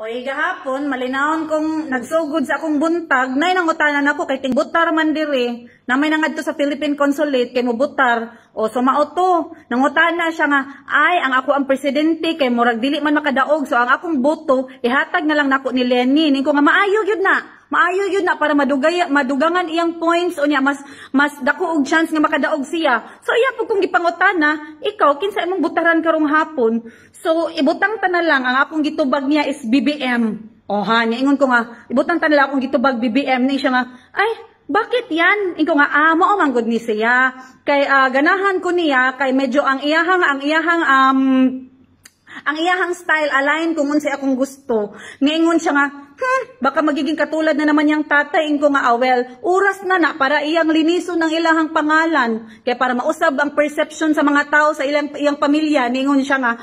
O gahapon, malinawon kong nagsugod sa akong buntag, nay nangutanan ako kay tingbutar man diri, na may nangadto sa Philippine Consulate kay mobutar. O so mao to, nangutana siya nga, ay ang ako ang presidente kay murag dili man makadaog, so ang akong boto ihatag na lang nako ni Leni. Ning ko nga maayo gyud na. Maayo yun na para madugay, madugangan iyang points o niya mas dako og chance nga makadaog siya. So iya pud kong gipangutana, ikaw, kinsa imong butaran karong hapon? So ibutang ta na lang ang akong gitubag niya is BBM. O ha, niingon ko nga ibutang ta na lang akong gitubag BBM ni siya nga, ay, bakit yan? Ingon nga, ah, mao man gud ni siya. Kay ganahan ko niya kay medyo ang iyahang style align kung unsay akong gusto. Niingon siya nga, baka magiging katulad na naman yang tatay." Ingon ko nga, ah, well, oras na na para iyang linison ng ilahang pangalan. Kaya para mausab ang perception sa mga tao sa iyang pamilya. Niingon siya nga,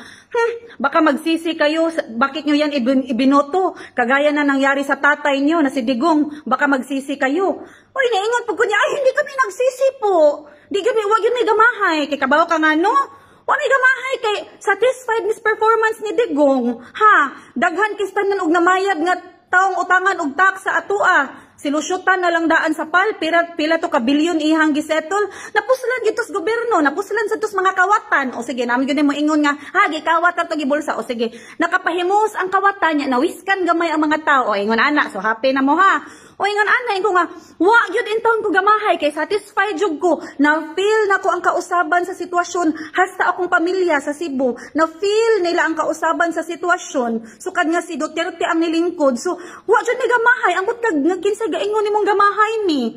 baka magsisi kayo, bakit nyo yan ibinoto? Kagaya na nangyari sa tatay nyo na si Digong, baka magsisi kayo. Uy, niingon po ko niya, ay, hindi kami nagsisi po. Di kami, wag yun may gamahay. Kay kabaw ka nga, no? Wa may gamahay kay satisfied mis performance ni Digong. Ha, daghan kistanan og namayad nga taong utangan og tax sa atoa. Silusyutan na lang daan sa PAL, pila, pila to ka bilyon ihang gisettle. Napuslan gyud tos gobyerno, napuslan sa tos mga kawatan. O sige, namin gyud mo ingon nga, ha, gikawat to gibulsa. O sige, nakapahimos ang kawatan niya, nawiskan gamay ang mga tao. O ingon ana, so happy na mo ha. O ingon ana, ingon nga, wa gyud intawon ko gamahay kay satisfied jud ko. Na feel nako ang kausaban sa sitwasyon hasta akong pamilya sa Cebu. Na feel nila ang kausaban sa sitwasyon. Sukad nga si Duterte ang nilingkod. So wa jud ni gamahay, ambot kag kinsa gaingon nimong gamahay mi.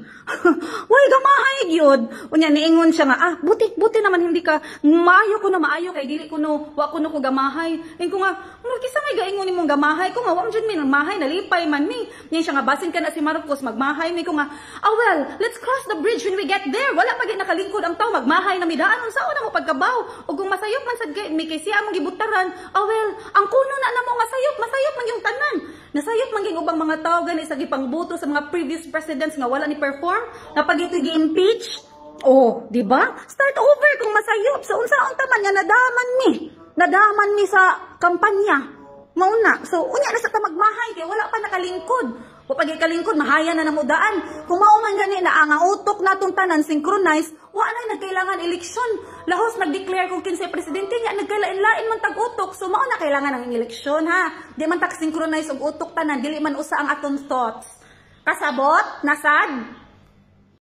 Way gamahay gyud. Unya niingon siya nga, ah, buti buti naman hindi ka maayo ko na maayo kay dili ko no wa ko no ko gamahay. Ingon ko nga, kinsa may gaingon nimong gamahay ko nga wa man jud mi mahay, nalipay man mi. Niya siya nga basin ka na si Marcos magmahay mi ko nga, ah, well, let's cross the bridge when we get there. Wala pa gid nakalingkod ang tao, magmahay na mi daan, unsa na mo pagkabaw. Ug kung masayop man sad kay mi kay siya among gibutaran, ah, well, ang kuno na namo nga sayop, masayop man yung tanan. Nasayop man gyud ubang mga tao gani sa gipangboto sa mga previous presidents nga wala ni perform, na pag ito gi-impeach. Oh, di ba? Start over kung masayop. So unsa unta man nga nadaman mi. Nadaman mi sa kampanya. Mauna. So unya na sa ta magmahay kay wala pa nakalingkod. Wa pa kalingkod, mahaya na namo daan. Kung mao man gani na ang utok natong tanan synchronize, wa na nagkailangan eleksyon. Lahos nag-declare kung kinsay presidente niya, nagkailain-lain man tag utok. So mao na kailangan ang eleksyon ha. Di man tag synchronize og utok tanan, dili man usa ang atong thoughts. Kasabot? Nasad?